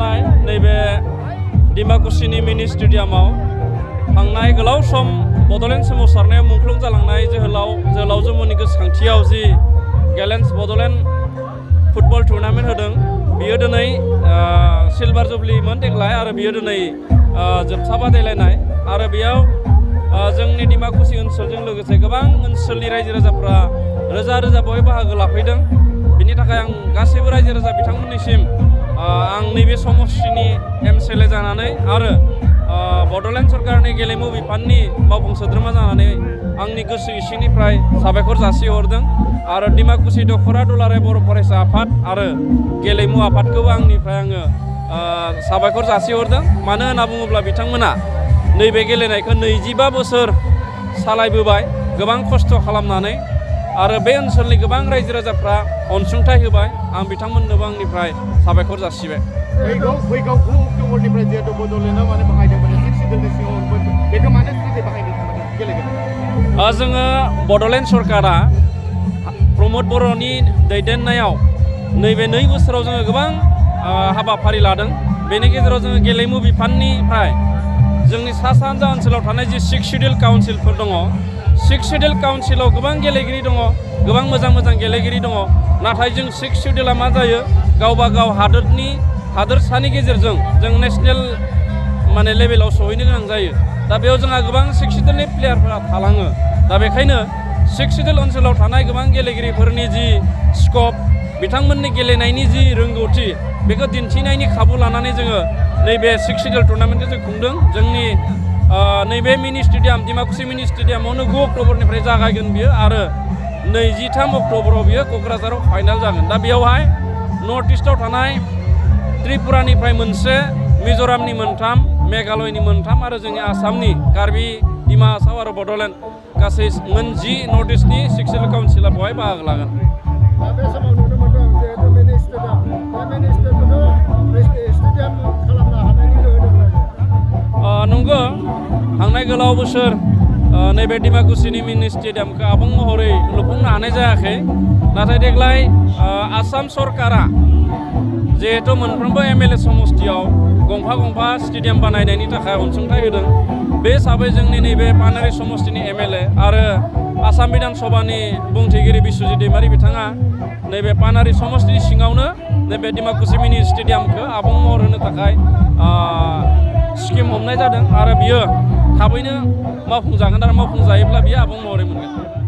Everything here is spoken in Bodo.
थानाय नैबे डिमाकुसिनि मिनि स्टेडियामाव थांनाय गोलाव सम बड'लेण्ड सोमावसारनायाव मुंख्लं जालांनाय जोहोलावजोमोननि गोसोखांथियाव जि गेलेन्स बड'लेण्ड फुटबल टुर्नामेन्ट होदों बियो दिनै सिलभार जुबलिमोन देग्लाय आरो बियो दिनै जोबथा बादायलायनाय आरो बेयाव जोंनि डिमाकुसि ओनसोलजों लोगोसे गोबां ओनसोलनि रायजो राजाफ्रा रोजा रोजा बय बाहागो लाफैदों बिनि थाखाय आं गासैबो रायजो राजा बिथांमोननिसिम आं नैबे समस्टिनि एमसिएलए जानानै आरो बड'लेण्ड सरकारनि गेलेमु बिफाननि मावफुं सोद्रोमा जानानै आंनि गोसो इसिंनिफ्राय साबायखर जासिहरदों आरो डिमाकुसि दख'रा दुलाराय बर' फरायसा आफाद आरो गेलेमु आफादखौबो आंनिफ्राय आङो साबायखर जासिहरदों मानो होनना बुङोब्ला बिथांमोना नैबे गेलेनायखौ 25 बोसोर सालायबोबाय गोबां खस्थ' खालामनानै आरो बे ओनसोलनि गोबां रायजो राजाफ्रा अनसुंथाइ होबाय आं बिथांमोननोबो आंनिफ्राय साबायखर जासिबाय। फैगौ 9 अक्ट'बरनिफ्राय जिहेतु बड'लेण्डआव माने बाहायदोंमोन सिक्सटिनि सिङाव बेखौ मानो थाखाय बाहायनो गेलेगोन? जोङो बड'लेण्ड सरकारा प्रमद बर'नि दैदेननायाव नैबे 2 बोसोराव जोङो गोबां हाबाफारि लादों बेनि गेजेराव जोङो गेलेमु बिफाननिफ्राय जोंनि सा सानजा ओनसोलाव थानाय जि 6 शिडिउल काउन्सिलफोर दङ 6 शिडिउल काउन्सिलाव गोबां गेलेगिरि दङ गोबां मोजां गेलेगिरि दङ नाथाय जों 6 शिडिउला मा जायो गावबा गाव हादोरसानि गेजेरजों जों नेशनेल माने लेभेलाव सहैनो गोनां जायो दा बेयाव जोंहा गोबां 6 शिडिउलनि प्लेयारफोरा थालाङो दा बेखायनो 6 शिडिउल ओनसोलाव थानाय गोबां गेलेगिरिफोरनि जि स्कप बिथांमोननि गेलेनायनि जि रोंगौथि बेखौ दिन्थिनायनि खाबु लानानै जोङो नैबे 6 शिडिउल टुर्नामेन्टखौ जों खुंदों जोंनि नैबे मिनि स्टेडियाम डिमाकुसि मिनि स्टेडियामावनो 9 अक्ट'बरनिफ्राय जागायगोन बियो आरो 23 अक्ट'बराव बियो क'क्राझाराव फाइनाल जागोन दा बेयावहाय नर्थ इस्टआव थानाय त्रिपुरानिफ्राय मोनसे मिज'रामनि 3 मेघालयनि 3 आरो जोंनि आसामनि कार्बि डिमा हासाव आरो बड'लेण्ड गासै 10 नर्थ इस्टनि 6 शिडिउल काउन्सिला बेवहाय बाहागो लागोन। बे समाव नुनो मोनदों जिहेतु मिनि स्टेडियाम बे मिनि स्टेडियाम खालामनो हानायनि गोहो दं। नंगौ थांनाय गोलाव बोसोर नैबे डिमाकुसिनि मिनि स्टेडियामखौ आबुं महरै लुफुंनो हानाय जायाखै नाथाय देग्लाय आसाम सरकारा जिहेतु मोनफ्रोमबो एमएलए समस्तियाव गंफा स्टेडियाम बानायनायनि थाखाय अनसुंथाइ होदों बे हिसाबै जोंनि नैबे पानेरि समस्तिनि एमएलए आरो आसाम बिधान सभानि बुंथिगिरि बिस्वजित दैमारि बिथाङा नैबे पानेरि समस्तिनि सिङावनो नैबे डिमाकुसि मिनि स्टेडियामखौ आबुं महर होनो थाखाय स्किम हमनाय जादों आरो बियो थाबैनो मावफुंजागोन आरो मावफुंजायोब्ला बियो आबुं महरै मोनगोन।